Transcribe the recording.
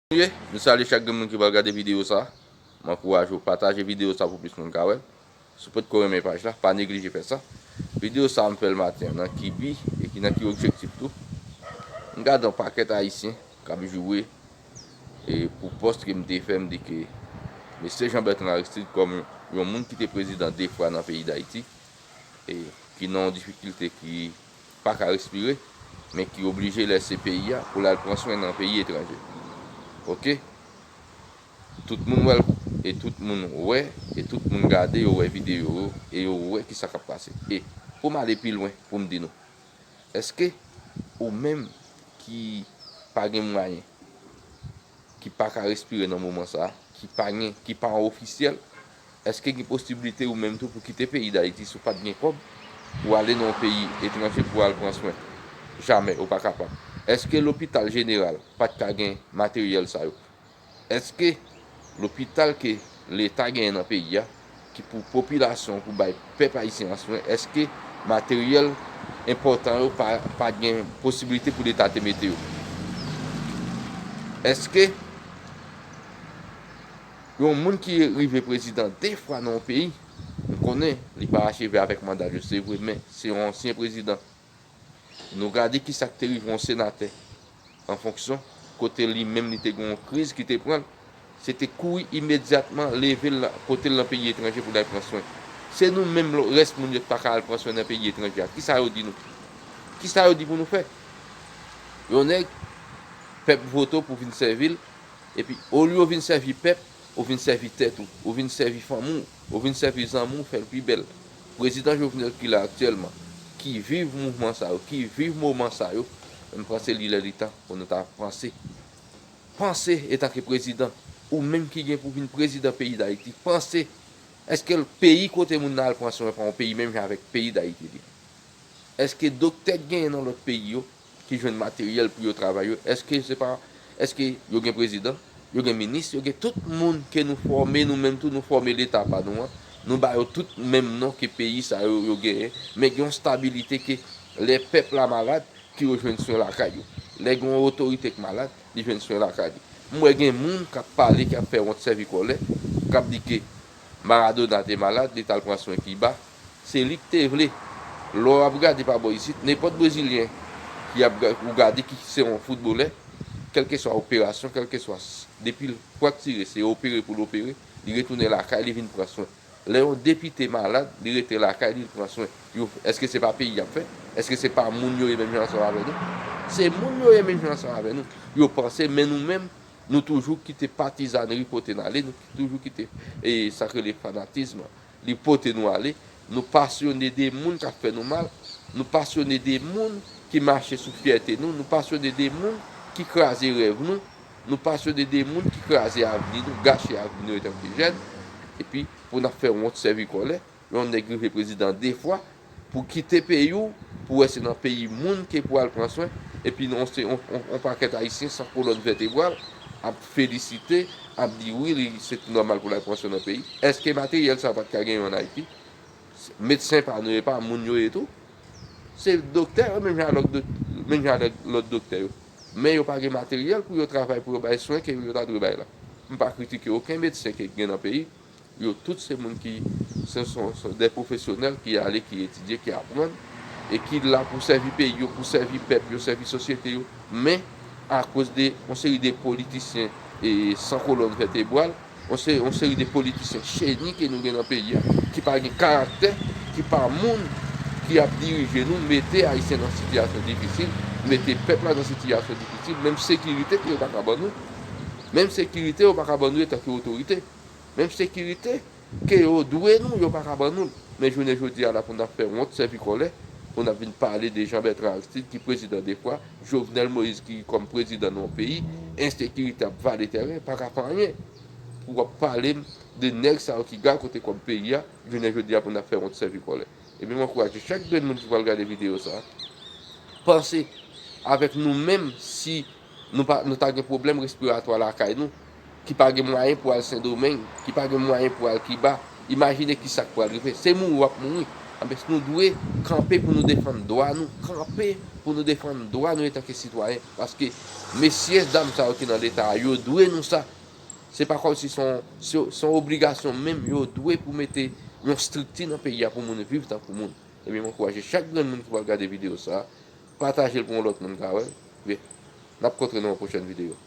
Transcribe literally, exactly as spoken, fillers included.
Ye, nou salye chak grenn moun ki pral gade videyo sa. M ankouraje w pataje videyo sa pou plis moun ka wè l. Si w potko renmen paj la, pa neglije fè sa. Videyo sa a m fè l maten an nan ki bi e ki nan ki objektif tou. M gade yon pakèt Ayisyen k ap joure e pou pòs ke m te fè, m di ke mesye Jean Bertrand Aristide kòm yon moun ki te prezidan de fwa nan peyi Dayiti e ki nan yon difikilte ki pa ka respire, men ki oblije lèse peyi a pou l al pran swen nan peyi etranje. Oke? Tout moun wè l, e tout moun wè, e tout moun gade, yo wè videyo yo, e yo wè kisa k ap pase. E pou m ale pi lwen, pou m di nou, èske ou menm ki pa gen mwayen, ki pa ka respire nan moman sa a, ki pa gen, ki pa ofisyèl, èske gen posiblite ou menm tou pou kite peyi Dayiti si w pa t gen kòb, pou ale nan yon peyi etranje pou al pran swen? Jamè, ou pa kapab. Èske lopital jeneral pa t ka gen materyèl sa yo? Èske lopital ke Leta genyen nan peyi a, ki pou popilasyon, pou bay pèp ayisyen an swen, èske materyèl enpòtan yo pa, pa gen posiblite pou Leta te mete yo? Èske yon moun ki rive prezidan de fwa nan yon peyi, m konnen li pa acheve avèk manda l yo, se vre, men se yon ansyen prezidan. Nou gade kisa k te rive yon senatè an fonksyon, kote li menm li te gen yon kriz ki te pran l, se te kouri imedyatman leve l, pote l nan peyi etranje pou l al pran swen. Se nou menm lò-, rès moun yo ki pa ka al pran swen nan peyi etranje a. Kisa yo di nou? Kisa yo di pou nou fè? Yon nèg, pèp vote w pou vin sèvi l, epi olye w vin sèvi pèp, ou vin sèvi tèt ou, ou vin sèvi fanmi w, ou vin sèvi zanmi w, fè l pi bèl. Prezidan Jovenel ki la aktyèlman, ki viv mouvman sa yo, ki viv moman sa yo, m panse li lè li tan pou nou ta panse. Panse etanke prezidan, ou menm ki gen pou vin prezidan peyi Dayiti, panse, èske l peyi kote moun nan al pran swen pa yon peyi menm jan avèk peyi Dayiti li? Èske doktè k genyen nan lòt peyi yo ki jwenn materyèl pou yo travay yo, èske se pa, èske yo gen prezidan, yo gen minis, yo gen tout moun ke nou fòme, nou menm tou nou fòme Leta pa nou an, nou ba yo tout menm non ke peyi sa yo, yo genyen, men gen yon stabilite ke lè pèp la malad, ki yo jwenn swen lakay yo. Lè gen yon otorite k malad, li jwenn swen lakay li. M wè gen moun k ap pale, k ap fè wont sèvi kòlè, k ap di ke Maradona te malad, li t al pran swen Kiba. Se li k te vle. Lè w ap gade pa bò isit, nenpòt brezilyen ki ap ga-, ou gade ki se yon foutbolè, kèlkeswa operasyon, kèlkeswa s-, depi l fraktire, se opere pou l opere, li retounen lakay, li vin pran swen. Lè yon depite malad, li rete lakay li, li pran swen. Yo, èske se pa peyi y ap fè? Èske se pa moun yo ye menm jan ansanm avè nou? Se moun yo ye menm jan ansanm avè nou. Yo panse, men nou menm, nou toujou kite patizanri pote n ale, nou toujou kite, e, sa k rele fanatism, li pote nou ale. Nou pasyone de moun k ap fè nou mal. Nou pasyone de moun ki mache sou fyète nou. Nou pasyone de moun ki kraze rèv nou. Nou pasyone de moun ki kraze avni nou, gache avni nou etanke jèn. Epi, pou n ap fè wont sèvi kòlè, yon nèg rive prezidan de fwa, pou kite peyi w, pou wè se nan peyi moun ke pou al pran swen, epi nou se yon, yon, yon pakèt Ayisyen san kolòn vètebral, ap felisite, ap di wi, li, se tou nòmal pou l al pran swen nan peyi. Èske materyèl sa pa t ka genyen ann Ayiti? Medsen pa nou ye, pa moun yo ye tou. Se doktè yo, menm jan ak lòt dok-, menm jan ak lòt doktè yo. Men yo pa gen materyèl pou yo travay, pou yo bay swen ke yo ta dwe bay la. M pa kritike okenn medsen ke gen nan peyi. Yo tout se moun ki, se, se, se de pwofesyonèl ki ale, ki etidye, ki aprann, e ki la pou sèvi peyi yo, pou sèvi pèp yo, sèvi sosyete yo. Men, akoz de yon seri de politisyen e san kolòn vètebral, yon se-, yon seri de politisyen cheni ke nou gen nan peyi a, ki pa gen karaktè, ki pa moun ki ap dirije nou, mete Ayisyen nan sitiyasyon difisil, mete pèp la nan sitiyasyon difisil, menm sekirite ke yo pa ka ban nou, menm sekirite yo pa ka ban nou etanke otorite, menm sekirite ke yo dwe nou, yo pa ka ban nou l. Men jounen jodi a la pou n ap fè wont sèvi kòlè, pou n ap vin pale de Jean Bertrand Aristide ki prezidan de fwa, Jovenel Moïse ki kòm prezidan nan yon peyi, ensekirite ap vale tèren, pa ka fè anyen. Pou w ap pale m de nèg sa yo ki gagote kòb peyi a, jounen jodi a pou n ap fè wont sèvi kòlè. Ebyen m ankouraje chak grenn moun ki pral gade videyo sa, panse avèk nou menm si nou pa, nou ta gen pwoblèm respiratwa lakay nou, ki pa gen mwayen pou al Sendomeng, ki pa gen mwayen pou al Kiba, imajine kisa k pral rive. Se mouri w ap mouri. Anben, nou dwe kanpe pou nou defann dwa nou, kanpe pou nou defann dwa nou antanke sitwayen. Paske mesye dam sa yo ki nan Leta a, yo dwe nou sa. Se pa kòmsi se yon, se, se yon obligasyon menm yo dwe pou mete yon estrikti nan peyi a pou moun viv tankou moun. Ebyen, m ankouraje chak grenn moun ki pral gade videyo sa a, pataje l pou yon lòt moun ka wè l. Ebyen, n ap kontre nan yon pwochèn videyo.